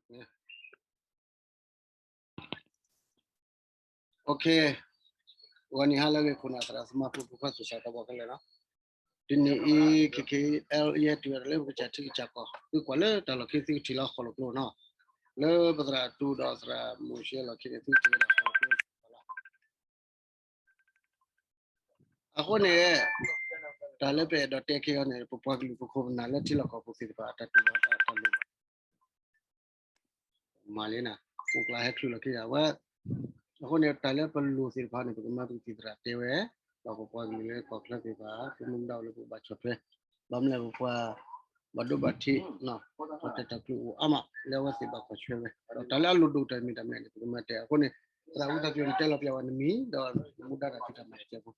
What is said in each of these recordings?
OK, ဂီၤနံၤဟါလၢအဂ့ၤ ခိၣ်နၢ်သရၣ်သမါဖိ ဖိခွါသူၣ်စၢ်သးဘီၣ်ခဲလၢာ်လီၤ. တနံၤအံၤ ခဲခဲအံၤ ယဲတုၤဝဲဒၣ်လၢပကစၢ်ထံကစၢ်ကီၢ် သုကွၢ်လၢတၢ်လီၢ်ခံ သုကထံၣ်လီၤဃီလီၤကျိနီၤ, လၢပသရၣ်တူဒီးသရၣ်မိၤၡ့လီၢ်ခံန့ၣ် သုကထံၣ်ဝဲဒၣ်ဃီလီၤကျိလီၤ. အဃိန့ၣ် တၢ်လၢပအဲၣ်ဒိးတဲက့ၤအီၤန့ၣ် ပပှၤကလုာ်ပခိၣ်ပနၢ်လၢထံလီၢ်ကီၢ်ပူၤသ့ၣ်တဖၣ် အတၢ်တူၢ်ဘၣ်တၢ်လိၣ်ဘၣ် မၤလံနၤ ပူၤကျါဟဲချုးလီၤခံဂၤဝဲ, အဃိန့ၣ် တၢ်လၢပလိၣ်သ့ၣ်တဖၣ်န့ၣ် ပကမၤပကသံၣ်သရၣ်တဲဝဲ, ဒီးပပှၤကလုာ်လၢကီၢ်ချၢသ့ၣ်တဖၣ် သုမ့ၢ်မူဒါအိၣ်လၢပဘၣ်ဆီၣ်ထွဲ, ဘၣ်မနုၤလဲၣ်ပပှၤ ဘၣ်ဒိဘၣ်ထံး, တၢ်တဲတၢ်ကျိၤအိၣ်အါမး လၢအဝဲသ့ၣ်ဘၣ်ကွၢ်ထွဲဝဲ, ဒီးတၢ်လၢအလိၣ်ဒိၣ်တၢ်မံၤတၢ်မဲန့ၣ် ပကမၤတဲအဃိန့ၣ် သရၣ်အူတၢ်ကျိၤန့ၣ်တဲလီၤပျၢ်ဝဲနမံၤ ဒီးမူဒါတၢ်ဖံးတၢ်မၤတကဲဖိ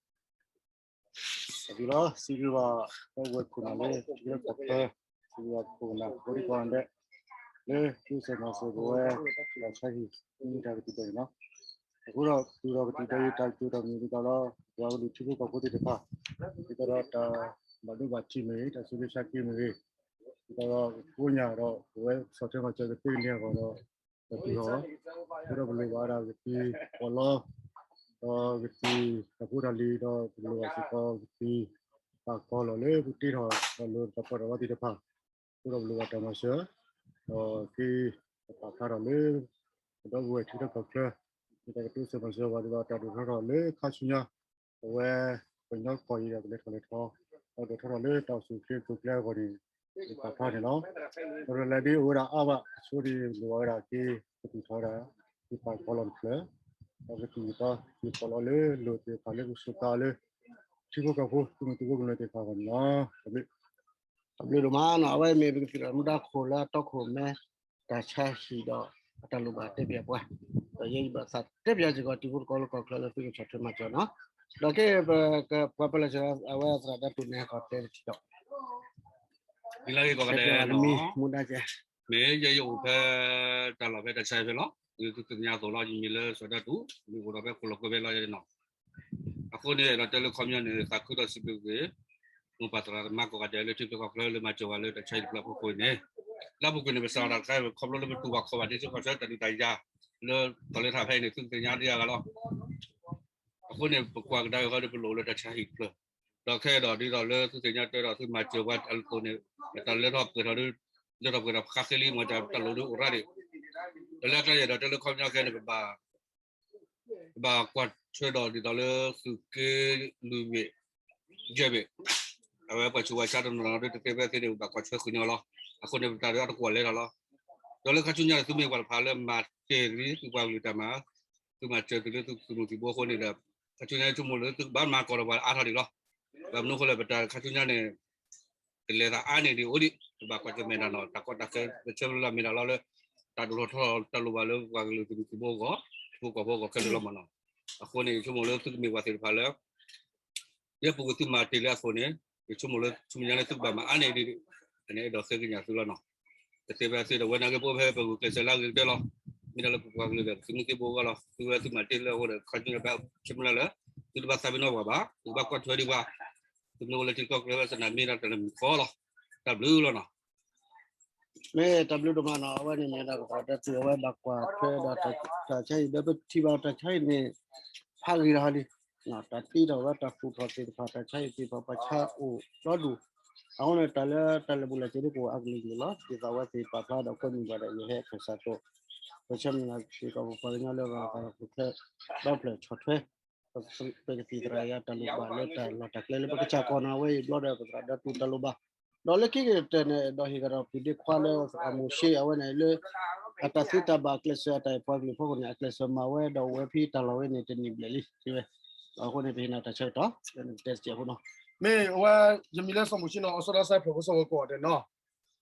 အသုလီၤ စံးဘျုးဘၣ် ဒီပုၢ်ဝဲၢ်ခိၣ်နၢ်လၢ ထံလၢကီၢ်ချၢ စံးဘျုးဘၣ်ခိၣ်နၢ် ဖိဒံကီၢ်ဒဲး လၢသုစၢၤမၤစၢၤပဝဲ တၢ်ဆါဟံၣ် မ့ၢ်တၢ်ကသံၣ်ဒဲးန့ၣ်လီၤ. အဃိဒီး တုၤဒီးကသံၣ်ဒဲးအံၤ တၢ်ကတိၤတၢ်မ့ၢ်ဒ်သိးလီၤ ပှၤကလုာ်ထံဖိကီၢ်ဖိသ့ၣ်တဖၣ် ဒ်သိးဒီးတၢ်ဘၣ်ဒိဘၣ်ထံးမ့ၢ်ဂ့ၤ တၢ်ဆူးလ့ဆါက့မ့ၢ်ဂ့ၤ ဒ်သိးဒီးပကိးညၣ်ဒီး ပဝဲဆီၣ်ထွဲမၤစၢၤကသ့ကန့ၢ်အဂီၢ်ဒီး ပတုၤထီၣ် အဃိဒီးပလိၣ်ဘၣ်ဝဲဒၣ်ကသံၣ်ပီးလီ ဒီးကသံၣ်တၢ်ဖိတၢ်လံၤ ဒီးပလိၣ်ဘၣ်စ့ၢ်ကီးကသံၣ်ပာ်ကီၤလီၤလၢပတ့ထီၣ်ဒီးလၢတၢ်ပီးတၢ်လီသ့ၣ်တဖၣ်, အဃိဒီးပလိၣ်ဘၣ်တၢ်မၤစၢၤ, ဒီးက့ၤပပာ်ဖျါထီၣ်လၢ ပဒီပုၢ်ဝဲၢ်ထံလၢကီၢ်ချၢ မ့ၢ်တၢ်ကတိၤစၢၤမၤစၢၤဘၣ်ဒ်သိးတၢ်ဒိၣ်ထီၣ်ထီၣ်လၢခါဆူညါ ပဝဲ ပှၤကညီကီၢ်အံၤဒီးကလဲၤထီၣ်လဲၤထီ ဒီးဒိၣ်ထီၣ်ထီၣ်လၢတၢ်အိၣ်ဆူၣ်အိၣ်ချ့ကျိၤကျဲအဂီၢ်န့ၣ် ပပာ်ဖျါန့ၣ်လီၤ. ဒီးလဲၤဒ်အိၣ်ဝဲဒၣ်အါဘၣ် အဆိဒ်လိၣ်ဘၣ်ဝဲဒၣ်က့ၤ ကသူၣ်ထီၣ်ဝဲဒၣ် က့ၤပာ်ကီၤလီၤတဖျၢၣ်, ဒီးကသူၣ်ထီၣ်က့ၤပီးလီလၢလိၣ်သ့ၣ်တဖၣ်လၢပကစူးကါအီၤလၢ ထံဖိကီၢ်ဖိ သုးမုၢ်သံၣ်ဘိကမျၢၢ်သ့ၣ်တဖၣ်အဂီၢ်န့ၣ်လီၤ. တၢ်ဘျုးဒိၣ်မးနီၤ အဝဲမ့ၢ်ပကသံၣ်ဒီးမူဒါခိၣ်လၢအတီခိၣ်မဲ တၢ်ဆါဟံၣ်ဒီးအတၢ်လိၣ်ဘၣ်တဲပၠးပှၤ, ဒီးယဲယဘၣ်သးတဲပၠးစ့ၢ်ကီး တံၤဖိသကိးလၢကီၢ်ချၢလၢသုကဆီၣ်ထွဲမၤစၢၤနီၤ, ဒီးကဲ ပှၤပၢၤလီၢ်ဆၢအဝဲသရၣ်ဒၣ်တူၢ်န့ၣ်ဟဲခီတဲတထံၣ်ဒီး မ့ၢ်လၢဂ့ၤကီးကဒဲးနီၤ, မူဒါကဲ မ့ၢ်ယဲယအိၣ်ဖဲတၢ်လီၢ်ဖဲတၢ်ဆါဟံၣ်ဖဲလီၤ, သုသ့ၣ်ညါအသိးလီၤ ယမံၤလၢစီၤဒၣ်တူၢ် မ့ၢ်အိၣ်ဒီးဖဲခိၣ်လီၢ်ကွဲဖဲလီၤယဲနီၤ အဃိန့ၣ် ဒီးတဲလၢခီပညီန့ၣ် သးခုဒီးစံးဘျုးက့ၤ မိၢ်ပၢ်သရၣ်သမါကိးဂၤဒဲးလၢထံချၢကီၢ်ချၢလၢမၤစၢၤဝဲလၢတၢ်ဆါဟံၣ်တဖျၢၣ်အဖီခိၣ်အံၤန့ၣ်, လၢအပူၤကွံာ်န့ၣ် ပစးထီၣ်တၢ်တခါ ခီဖျိလၢပတူၢ်ဘၣ်ခီၣ်ဘၣ်ဒ်သိးကီၢ်ဆၢတၢ်ဒုးတၢ်ယၤ လၢကီၢ်လၢထးဖဲအံၤန့ၣ် သုသ့ၣ်ညါဒ်အဂၤလီၤ. အဃိန့ၣ် ပကွၢ်ကဒါက့ၤဃီဒီးပလိၣ်လၢတၢ်ဆါဟံၣ်တဖျၢၣ်, ဒီးခဲအံၤဒီးဒ်သိးလၢသုသ့ၣ်ညါတဲဒီးသုမၤစၢၤပှၤအသိးန့ၣ် တၢ်လၢထီၣ်ပှဲၤထီၣ်ဒ် လၢထီၣ်ပှဲၤထီၣ်ခါဃ့လံ မ့ၢ်တၢ်လီၢ်ဒ်အိၣ်ရၣ်ဒံး, ဒီးလၢအကျါယဲၢ်ဒီးတဲလၢခီပညီခဲအံၤန့ၣ် ပဘၣ် ပဘၣ်ကွၢ်ထွဲဒီးဒ်သိးလၢသုးက့လွံၢ်ဘ့ၣ် ယဲၢ်ဘ့ၣ်, အဝဲပှၤဆူးပှၤဆါတနီၤနီၤဒ်တသ့ဖဲသ့န့ၣ် ပဘၣ်ကွၢ်ထွဲဃုာ်ညီလီၤ. အဃိန့ၣ် ပတၢ်ဒုးအါတကွီၢ်လဲၤထီၣ်လီၤ. ဒီးလၢခါဆူညါန့ၣ် သုမ့ၢ်ပှၤတဖၣ်လၢမၤတ့ၢ်လံသုပှၤကလုာ်တၢ်မၤ, သုမၤစၢၤသုလၢသုသုးမုၢ်သံၣ်ဘိအဃိန့ၣ်ဒီး ခါဆူညါဆိကမိၣ်လၢသုကဘၣ်မၤကီၢ်ဒီးပှၤအါထီၣ်ဒံးလီၤ. ဘၣ်မနုၤအဃိလဲၣ် ပတၢ်ခါဆူညါန့ၣ် ကလဲၤသးအါန့ၢ်ဒံးအိၣ်ဒံး ပဘၣ်ကွၢ်ဆၢၣ်မဲာ်တၢ်နီၤ တၢ်ကီတၢ်ခဲ ပဆၢမုၢ်လၢ်မ့ၢ်တၢ်လီၤလၢ တၢ်ဒိၣ်ထီၣ်ထီထီၣ်တၢ်လိၣ်ဘၣ်လၢပှၤကလုာ်သုးမုၢ်သံၣ်ဘိအဂီၢ် ထံဖိကီၢ်ဖိအဂီၢ်ခဲလၢာ်လီၤမးနီၤ. အဃိန့ၣ် ယဆိကမိၣ်လၢသုကမ့ၢ်ပှၤသ့ၣ်တဖၣ်လၢ ယဲပူၤကွံာ်သုမၤတ့ၢ်လၢအသိးန့ၣ် ယဆိကမိၣ်လၢဆူမဲာ်ညါလၢသုကဘၣ်မၤအါန့ၢ်ဒံး အန့ၣ်အဲၣ်ဒိးဃ့ကညးသုလီၤနီၤ. တသ့ဖဲသ့ဒီး ဝဲနာ်က့ဖိဖဲပဂုာ်ကျဲးစၢးလၢအဂ့ၤကတၢၢ်လီၤ. မ့ၢ်ဒၣ်လၢပပှၤကလုာ်ဒီး သုးမုၢ်သံၣ်ဘိအဂီၢ်လီၤ. သုဝဲသုမၤတ့ၢ်လၢအဃိဒီး ခါဆူညါဘၣ်ဆၢမုၢ်လၢ်လၢ သုတဘၣ်သးပ့ၤနီၣ်ပှၤဘၣ်, သုကဘၣ်ကွၢ်ထွဲဒံးပှၤ, သုမ့ၢ်အိၣ်လၢထံကီၢ်ကျဲဝဲသနာ်မ့ၢ်ဒၣ်တၢ်လၢမုၢ်ကီလီၤ. တၢ်ဘျုးလီၤနီၤ. မ့ၢ်တၢ်ဘျုးဒိၣ်မးနီၤ အဝဲန့ၣ်မ့ၢ်ဒၣ်ပသရၣ်ဒၣ်တူၢ်အဝဲဘၣ်ကွၢ်ထွဲဒီးတၢ်ဆါဟံၣ်ဒီးပထံၣ်ဘၣ်တၢ်ဆါဟံၣ်န့ၣ် ဖးဂ့ၤလီၤဟီလံ. တၢ်တ့ထီၣ်ဝဲတၢ်ဃူထီၣ်သ့ၣ်တဖၣ် တၢ်ဆါဟံၣ်သ့ၣ်တဖၣ် ပှၤဆါအိၣ်ဒီဒူၣ်, အဃိန့ၣ် တၢ်လၢတၢ်လၢာ်ဘူၣ်လၢာ်စ့ၤဒ်ကအိၣ်အါကလုာ်ကလုာ်လီၤ. ဒ်သိးအဝဲသ့ၣ်ပာ်ဖျါဒီးကွဲမုာ်ဘၣ်ဒီး ယဟဲအခၢၣ်စးသိး ပဆၢမုၢ်လၢ်စ့ၢ်ကီးပပှၤကညီလၢပသရၣ်ဃုာ်ချၢ ဒီဖျၢၣ်ဆီၣ်ထွဲ ပကသံၣ်သရၣ်ယၤတၢ်လိၣ်ဘၣ်လၢတၢ်လီၢ်တၢ်ကျဲလၢပကစၢ်ကီၢ်နီၤ အဝဲအံၤဘျီဒီးပသရၣ်ဒၣ်တူၢ်တၢ်လိၣ်ဘၣ် ဒီးလၢခံကတၢၢ်န့ၣ် ဒီးဟ့ၣ်ကဒီးဖုၣ်ဒ့ခွါလၢသရၣ်မိၤၡ့အဝဲန့ၣ်လၢ အတၢ်သ့တၢ်ဘၣ်အကျဲးစၢးအတၢ်အဲၣ်ပှၤကလုာ်ဖီခိၣ်န့ၣ် အကျဲးစၢးမၤဝဲဒီးအိၣ်ဝဲဖဲတၢ်လီၢ်ဝဲန့ၣ် တနံၣ်ဘျဲၣ်လံ ဝဲ အဃိန့ၣ် ပဟ့ၣ်နၤတၢ်ဆၢကတီၢ် တဲတစဲးဖိနီၤ မ့ၢ်အဝဲ ယမံၤလၢစီၤမိၤၡ့နီၤ အီၤစီၤဒၣ်စဲးဖျၢၣ်ဖိစီၤဝဲကိးဂၤဒဲးနီၤ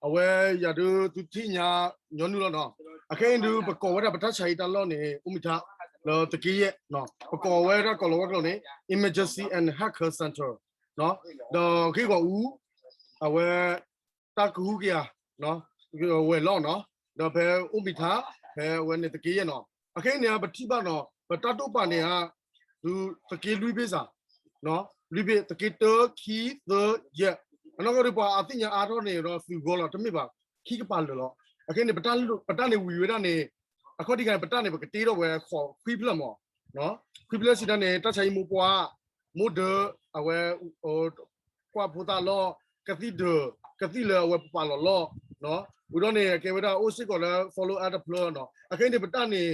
အဝဲယၤဒုးသုထံၣ်ညါညီနုၢ်လီၤနီၤ အခဲအံၤဒုး ပကိးဝဲဒၣ်ပတၢ်ဆါဟံၣ်တၢ်လီၢ်န့ၣ် အိၣ်မ့ၢ်ထါ လၢသုးက့ယဲၢ် ပကိးဝဲဒၣ်ကီၢ်လီၤဝဲကျိာ်န့ၣ် Emergency and Health Care Center ဒီးဂ့ၢ်ဂီၢ်အူ အဝဲ တၢ်ကဟုကယာ် ဝဲၤလီၢ်နီၤ ဒီးဖဲအိၣ်မ့ၢ်ထါ ဖဲအဝဲန့ၣ်သုးက့ယဲၢ်နီၤ အခဲအံၤန့ၣ် ပထံၣ်ဘၣ်နီၤ ပတၢ်တိာ်ပာ်န့ၣ်ဧါ သုးက့လွံၢ်ဘ့ၣ်စၢ် လွံၢ်ဘ့ၣ် သုးက့တၢ ခံ သၢ ယဲၢ် အနီၢ်ကီၢ်ဒုးပှၤအသ့ၣ်ညါအါထီၣ်န့ၣ်ဒီးသုးဂီၢ်လီၤ တမ့ၢ်ဘၣ် ခံကပၤလၢာ်လီၤ အခဲအံၤန့ၣ် ပတၢ်န့ၣ်ဝံၤဝဲဒၣ်န့ၣ် အခီၣ်ထံးခါန့ၣ် ပတၢ်န့ၣ် ပကတ့ထီၣ်ဝဲဃိးခွံဖျၢၣ်မး, ခွံဖျၢၣ်စံးတၢ်န့ၣ် တၢ်ဆါဟံၣ်မိၢ်ပှၢ်, မိၢ်ဒၢး, အဝဲ ကွၢ်ဖိသၣ်လီၢ်, ကသံၣ်ဒၢး, ကသံၣ်လၢအဝဲပပာ်လီၤလီၢ်, ဝံၤဒီးန့ၣ် အကဲဝဲဒၣ်အိၣ်စ့ၢ်ကီးလၢ follow up တဖျၢၣ်နီၤ. အခဲအံၤန့ၣ် ပတၢ်န့ၣ်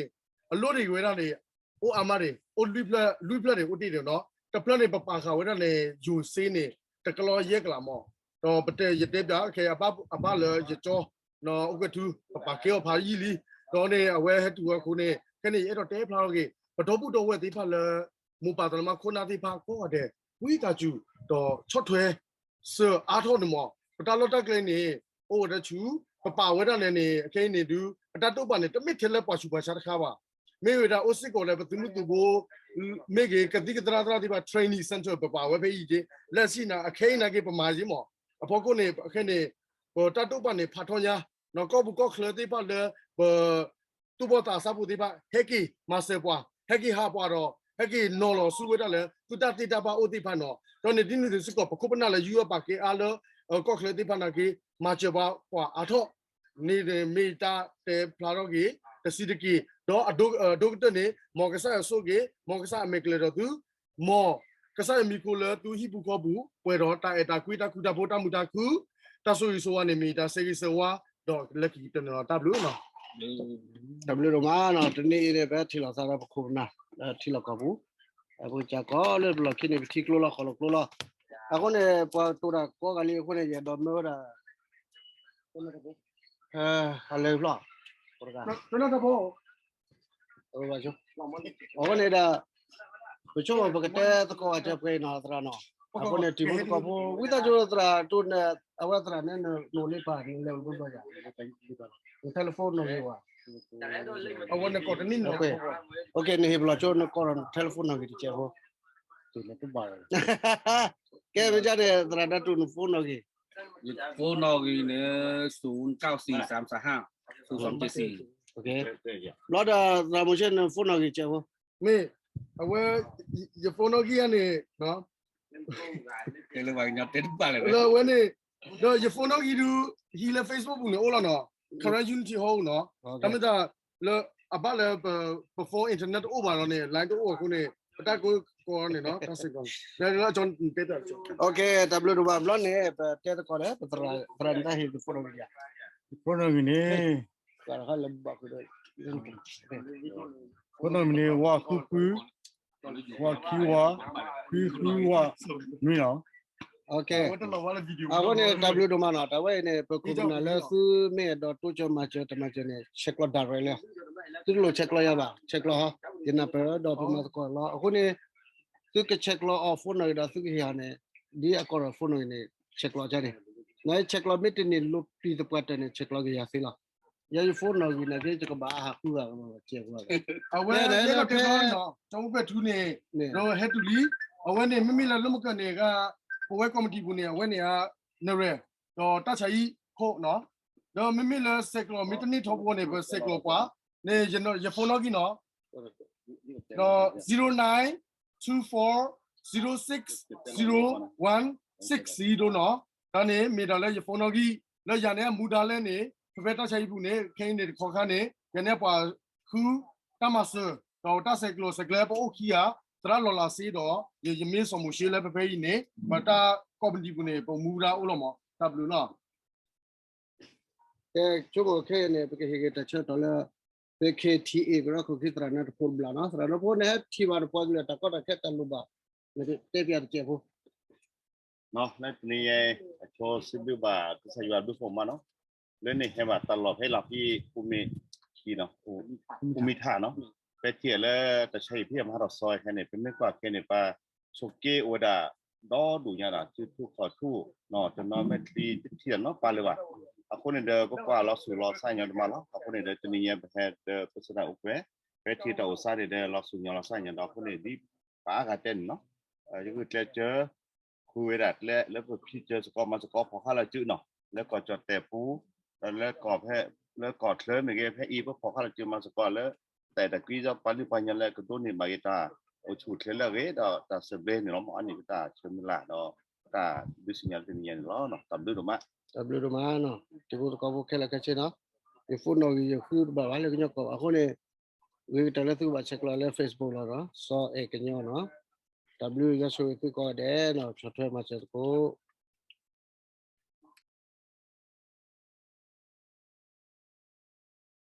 အလိၣ်တ့ၢ်ဝဲဒၣ်န့ၣ် အိၣ်အါမးန့ၣ် အိၣ်လွံၢ်ဖျၢၣ်, လွံၢ်ဖျၢၣ်န့ၣ် အိၣ်တ့ၢ်န့ၣ်နီၤ. တဖျၢၣ်န့ၣ် ပပာ်ဃာ်ဝဲဒၣ်န့ၣ် ယိၤစ့န့ၣ် တကလီၢ်ယဲၢ်ကလးမး, ဒီးပတဲ ယတဲပျးခဲအဘၣ်လၢယကၠီ အိၣ်ကဲထူ ပပာ်ကဲအီၤဖးယံာ်လံ, ဒီးန့ၣ် အဝဲဟဲတုၤဝဲအဃိန့ၣ် ခဲန့ၣ် ယအဲၣ်ဒိးတဲဖျါထီၣ်က့ၤ ပဒီပုၢ်ဒီဝဲၢ်သ့ၣ်တဖၣ်လၢ မိၢ်ပၢ်သရၣ်သမါခိၣ်နၢ်သ့ၣ်တဖၣ်ကိးဂၤဒဲး ဝံသးစူၤ ဒီးဆီၣ်ထွဲ စၢၤအါထီၣ်န့ၣ်မး, ပတၢ်လီၢ်တၢ်ကျဲန့ၣ် အိၣ်ဝဲတဆူ ပပာ်ဝဲဒၣ်လဲၣ်န့ၣ် အခဲအံၤန့ၣ်ဒုး ပတၢ်တိာ်ပာ်န့ၣ် တမ့ၢ်ထဲလၢပှၤဆူးပှၤဆါတခါဘၣ်. မ့ၢ်ဝဲဒၣ်အိၣ်စ့ၢ်ကီးလၢပသုးမုၢ်သံၣ်ဘိ မ့ၢ်ဂ့ၤ ကသံၣ်ကသရၣ်သရၣ်သ့ၣ်တဖၣ် training center ပပာ်ဝဲဖဲအံၤက့, လၢဆံးနၤ အခဲအံၤနာ်က့ ပမၤက့မး. အဖီခိၣ်န့ၣ် အခဲန့ၣ် ပတၢ်တိာ်ပာ်န့ၣ် ဖးထီညါ, ကီၢ်ပူၤကီၢ်ချၢသ့ၣ်တဖၣ်လၢ ပ သူၣ်ဘီၣ်သးစၢ်ဖိသ့ၣ်တဖၣ် ဟဲက့ၤမၤစၢၤပှၤ, ဟဲက့ၤဟးပှၤဒီး ဟဲက့ၤနီၤလီၤဆူဝဲဒၣ်လၢ သုတၢ်သ့တၢ်ဘၣ်အိၣ်သ့ၣ်တဖၣ်နီၤ. ဒီးန့ၣ်ဒ်န့ၣ်စ့ၢ်ကီး ပခိၣ်ပနၢ်လၢယုၢ်အီၣ်ပာ်ကဲအါလၢ ကီၢ်ချၢသ့ၣ်တဖၣ်နာ်က့ မၤစၢၤပှၤအါထီၣ်န့ၣ် မ့ၢ်ယတၢ်တဲဖျါထီၣ်က့ၤ တဆံးတက့ၢ်. ဒီးအဒိအကတၢၢ်န့ၣ် မ်ကစၢ်ယွၤဆိၣ်ဂ့ၤ, မ်ကစၢ်အမဲာ်ကျၢၤဒီးသု, မ်ကစၢ်ယွၤမံၤခိလၢသုဟံၣ်ပူၤဃီပူၤ ပှဲၤဒီးတၢ်အဲၣ်တၢ်ကွံ တၢ်ဃူတၢ်ဖိး တၢ်မုာ်တၢ်ခု, တၢ်ဆိၣ်ဂ့ၤဆိၣ်ဝါန့ၣ် မ့ၢ်ယတၢ်ဆၢဂ့ၤဆၢဝါ ဒီးလၢခံကတၢၢ်န့ၣ်လီၤ. တၢ်ဘျုးနီၤ. တၢ်ဘျုးဒိၣ်မးနီၤ. တနံၤအံၤန့ၣ် ပထံၣ်လိာ်သးဒီးပခိၣ်ပနၢ် လၢထံလီၢ်ကီၢ်ပူၤ, အပူၤကၢ်ကီလၢပလီၢ်ခံန့ၣ် ပထံကျိလီၤ ဃီလီၤကျိလီၤ. အဃိန့ၣ် ပှၤတိၢ်တၢ်ကိးဂၤလံအဃိန့ၣ် ယအဲၣ်ဒိးမၢဝဲဒၣ် အလဲၤဖျီၣ် အဃိန့ၣ်ဒီး ပဆိကမိၣ်ပကတဲသကိးအီၤပှဲၤနီၤ သရၣ်နီၤ. အဃိန့ၣ် တံၤဖိသကိးဖိ ဝံသးစူၤသရၣ်တိၢ်န့ၣ် အဝဲသရၣ်န့ၣ် နအိၣ်လၢပၢ်န့ၣ် လဲၤအိၣ်လၢပၢ်ယၤ telephone နီၣ်ဂံၢ်ဝဲ အဝဲနကိးတနံၣ်နီၤ နဟ့ၣ်ပလီၢ်ဆိ နကိးဒီး telephone နီၣ်ဂံၢ်တစဲးဖိ ကဲ မ့ၢ်ဒ်န့ၣ် သရၣ်ဒၣ်တူၢ်န phone နီၣ်ဂံၢ် ယ phone နီၣ်ဂံၢ်န့ၣ် သုးကၠီၣ်စံး စၢမ်စၢဟၣ် သုးစၢမ်စၢစံး ဘျီဒီး သရၣ်မိၤၡ့ န phone နီၣ်ဂံၢ်စဲးဖိ မ့ၢ် အဝဲ ယ phone နီၣ်ဂံၢ်ယၤန့ၣ် လၢဝဲကညီတဲတဘၣ်လဲၣ် လၢအဝဲန့ၣ် ဒီးယ phone နီၣ်ဂံၢ်ဒုး ဟံးလၢ Facebook ပူၤန့ၣ်အိၣ်လီၤနီၤ Karen Unity Hall နီၤ တၢ်မ့ၢ်တၢ်လၢ အဘၣ်လၢ ပ phone internet တအိၣ်ဘၣ်ဒီးန့ၣ် line တအိၣ်အဃိန့ၣ် ပတၢ်ကိးကိးန့ၣ်နီၤ တၢ်စ့ၢ်ကီး လၢလၢအကၠီတဲတၢ် တၢ်ဘျုးဒိၣ်မး ဘျီန့ၣ် ပတဲသကိးဒီး ပသရၣ် သရၣ်န့ၣ်တၢ်ဟ့ၣ်သုး phone နီၣ်ဂံၢ်ယၤ phone နီၣ်ဂံၢ်န့ၣ် phone နီၣ်ဂံၢ်န့ၣ် ဝးဃုဃု ဝးခံဝး ခွံဃုဝး နွံနီၤ အဃိန့ၣ် တၢ်ဘျုးဒိၣ်မးနီၤ တၢ်ဝဲအံၤန့ၣ် ပခိၣ်ပနၢ်လၢသုမ့ၢ်အဲၣ်ဒိးတိစၢၤမၤစၢၤတမၤစၢၤန့ၣ် ဆဲးကျိး direct လၢ သုတလိၣ်ဆဲးကျိးယၤဘၣ် ဆဲးကျိးဟီ ယနၢ်ပၢၢ်ဒီးပမၤသကိးလီၤ အဃိန့ၣ် သုကဆဲးကျိးအီၤ phone နီၣ်ဂံၢ်ဒီးသုကဟ့ၣ်အီၤန့ၣ် ဒ်အကိးဒီး phone နီၣ်ဂံၢ်န့ၣ် ဆဲးကျိးကန့ၣ် နဆဲးကျိးမ့ၢ်တန့ၢ်လိာ်ပံၤသပှၢ်တၢၢ်န့ၣ် ဆဲးကျိးက့ၤယၤသ့လီၤ ယဲယ phone နီၣ်ဂံၢ်နာ်က့ ယကဘၣ်ဟးဃုဂၤ ကဘၣ်စဲးဃုဂၤ ကၠီအူပဲာ်ထူန့ၣ် ဒီးဟဲတုၤလံ အဝဲန့ၣ် မ့မ့ၢ်လၢလၢမကၢၢ်န့ၣ်ဂၤ ပဝဲကီၢ်မတံၤပူၤန့ၣ် အဝဲန့ၣ် နရဲၣ် ဒီးတၢ်ဆါဟံၣ်ခိၣ်နီၤ ဒီးမ့မ့ၢ်လၢဆဲးကျိးမ့ၢ်တန့ၢ်ထီဘိန့ၣ် ပဆဲးကျိးပှၤန့ၣ် ယ phone နီၣ်ဂံၢ်နီၤ ဒီး zero nine two four zero six zero one six zero နီၤ တၢ်န့ၣ်မ့ၢ်ဒၣ်လၢယ phone နီၣ်ဂံၢ် လၢယၤန့ၣ်အမူဒါလဲၣ်န့ၣ် ဖဲဖဲတၢ်ဆါဟံၣ်ပူၤန့ၣ် ခဲအံၤန့ၣ်တခီခါန့ၣ် ယၤန့ၣ်ပှၤဃုတၢ်မၤစၢၤ ဒီးတၢ်ဆဲးကျိးဆဲးကျၢပအိၣ်ခံဂၤ သရၣ်လီၤလးစ့ဒီး ယ ယမ့ၢ်စီၤမိၤၡ့လၢဖဲဖဲအံၤန့ၣ် ပတၢ်ကီၢ်ပနံၤပူၤန့ၣ် ပမူဒါအိၣ်လီၤမး တၢ်ဘျုးလီၤ ကဲဆိကမိၣ်ခဲအံၤန့ၣ် ပကဟ့ၣ်က့ၤတၢ်ဆၢကတီၢ်လၢ ပ K T A ကရၢခိၣ်ခံသရၣ်နါတဖိတဘျီနီၤ သရၣ်နါဖိန့ၣ် ဟဲထံၣ်ဘၣ်တပှၢ်ကလၢာ် တၢ်ကီတၢ်ခဲတၢ်လိၣ်ဘၣ် နတဲပျးတစဲးဖိ လၢတနံၤညါ အဆိစံးဘျုးဘၣ်ကစၢ်ယွၤဘျုးဖှိၣ်မးနီၤ လၢန့ၣ်ဟဲဘၣ်တၢ်လီၢ်ဖဲလီၤဖံး အိၣ်မ့ၢ်ခံနီၤ အိၣ်မ့ၢ်ထၣ်နီၤ ဖဲထံၣ်လၢတၢ်ဆါဟံၣ်ဖံးမၤထီၣ်စီခဲန့ၣ် ပမ့ၢ်ကွၢ်ခဲန့ၣ် ပှၤဆိးက့အိၣ်ဝဲဒၣ် ဒီဒူၣ်ညါဒီး စုထူၣ်ခီၣ်ထူၣ် တနီၤမဲာ်ချံတထံၣ်ဒီးနီတပၤလၢၤဘၣ် အဃိန့ၣ်ဒီး ပကွၢ်လီၤဆူၣ်လီၤဆါညီတမးလီၤ အဃိန့ၣ်ဒီး တနံၤညါပဟဲဒီးပစနၢ်အိၣ်ကွဲ ဖဲထံၣ်တၢ်အိၣ်ဆါန့ၣ်ဒီး လီၤဆူၣ်ညီလီၤဆါညီဒီး အဃိန့ၣ်ဒ်ပှၤအါဂၤတဲန့ၣ်နီၤ ယဂုာ်ကျဲးစၢး ဃုဝဲဒၣ်ကျဲလၢပဖံးစၢၤစ့ၢ်ကီးမၤစ့ၢ်ကီးဖီၣ်ဃာ်လီၤစုနီၤ လၢကီၢ်ကၠီၣ်တဲာ်ပူၤ ဒီးလၢကီၢ်ဖဲ လၢကီၢ်ချၢမ့ၢ်ဂ့ၤ ဖဲအံၤပဖီၣ်ဃာ်လီၤစုမၤစ့ၢ်ကီးလၢ တၢ်အဲၣ်တၢ်ကွံဒီးပှၤလုၢ်ပှၤကညီလၢကဒိးန့ၢ်ဘၣ်က့ၤတၢ်အိၣ်ဆူၣ်အိၣ်ချ့လၢအဂ့ၤ ဒီးတၢ်သဘျ့န့ၣ်လီၤ. မ်အန့ၣ်ကတၢ်ဆၢမုၢ်လၢ်ဒီး တၢ်ဒုးသ့ၣ်ညါလၢတနံၤညါန့ၣ်လီၤ. တၢ်ဘျုးဒိၣ်မး, တၢ်ဘျုးဒိၣ်မးနီၤ တံၤဖိသကိးဖိခဲလၢာ်ခဲဆ့နီၤ. ယphoneနီၣ်ဂံၢ်ယဃုတဘၣ်ဘၣ်လၢကညီကီၢ်ဘၣ်အဃိန့ၣ်, ဂ့ၤကတၢၢ်လၢသုကဘၣ်ဆဲးကျိးလၢ Facebook လီၤနီၤ, စီၤအဲၣ်ကညီနီၤ. တၢ်ဘျုးယွၤဆိၣ်ဂ့ၤသုကိးဂၤဒဲးနီၤ, ဆီၣ်ထွဲမၤစၢၤသကိး.